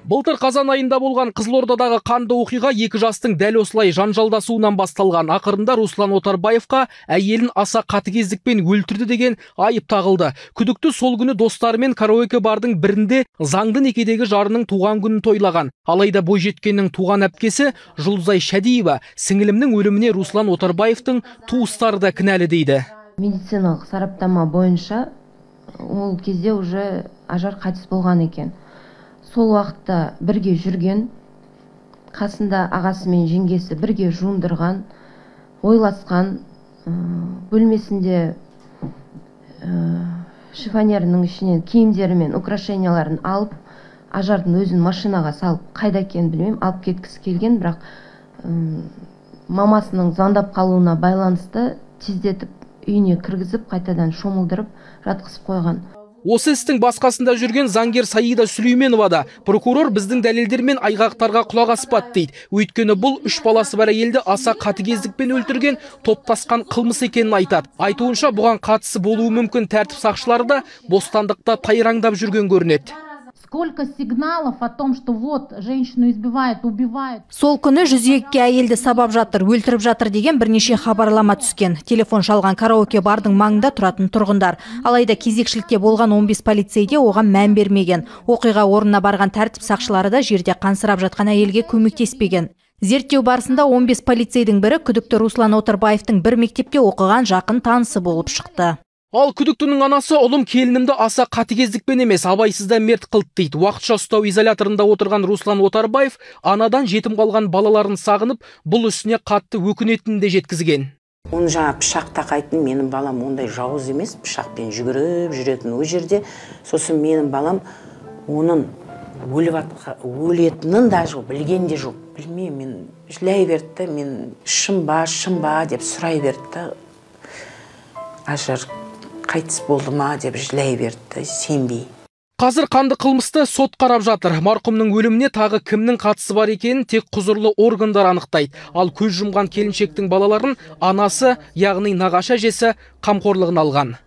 Былтыр қазан айында болған Қызылордадағы қанды оқиға екі жастың дәл осылай жанжалдасуынан басталған. Ақырында Руслан Отарбаевқа әйелін аса қатыгездікпен өлтірді деген айып тағылды. Күдікті сол күні достарымен караоке бардың бірінде заңды некедегі жарының туған күнін тойлаған. Алайда бойжеткеннің туған әпкесі Жұлдызай Шәдиева сіңілімнің өліміне Руслан Отарбаевтың туыстары да кінәлі дейді. Медициналық сараптама бойынша ол кезде уже Ажар қайтыс болған екен. Сол уақытта бірге жүрген, қасында ағасы мен жеңгесі бірге жуындырған, ойласқан, бөлмесінде шифонерінің ішінен киімдері мен украшенияларын алып, Ажардың өзін машинаға салып, қайда екенін білмеймін, алып кеткісі келген, бірақ мамасының звондап қалуына байланысты тездетіп үйіне кіргізіп, қайтадан шомылдырып, жатқызып қойған. Осы істің басқасында жүрген заңгер Саида Сүлейменова да прокурор біздің дәлелдер мен айғақтарға құлақ аспады дейді. Өйткені бұл үш баласы бар әйелді аса қатыгездікпен өлтірген топтасқан қылмыс екенін айтады. Айтуынша, бұған қатысы болуы мүмкін тәртіп сақшылары да бостандықта тайраңдап жүрген көрінеді. Сколько сигналов о том, что вот женщину избивают, убивают. Сол күні 102-ге әйелді сабап жатыр, өлтіріп жатыр деген бірнеше хабарлама түскен. Телефон шалған караоке бардың маңында тұратын тұрғындар. Алайда кезекшілікте болған 15 полицей де оған мән бермеген. Оқиға орнына барған тәртіп сақшылары да жерде қансырап жатқан әйелге көмектеспеген. Зерттеу барысында 15 полицейдің бірі күдікті Руслан Отарбаевтың бір мектепте оқыған жақын танысы болып шықты. Ал күдіктінің анасы ұлым келінімді аса қатыгездікпен емес, абайсызда мерт қылды дейді. Уақытша ұстау изоляторында отырған Руслан Отарбаев анадан жетім қалған балаларын сағынып, бұл ісіне қатты өкінетінін де жеткізген. Оны жаңа пышақ тақайтын менің балам ондай жауыз емес, пышақпен жүгіріп жүретін ол жерде. Сосын менің балам оның өлетінін даже білген де жоқ. Білмеймін, мен жылай берді де, мен шын ба, шын ба деп сұрай берді де. Ажар қайтыс болды ма деп жылай берді, сенбей. Қазір қанды қылмысты сот қарап жатыр. Марқұмның өліміне тағы кімнің қатысы бар екенін тек құзырлы органдар анықтайды. Ал көз жұмған келіншектің балаларын анасы, яғни нағашы әжесі қамқорлығына алған.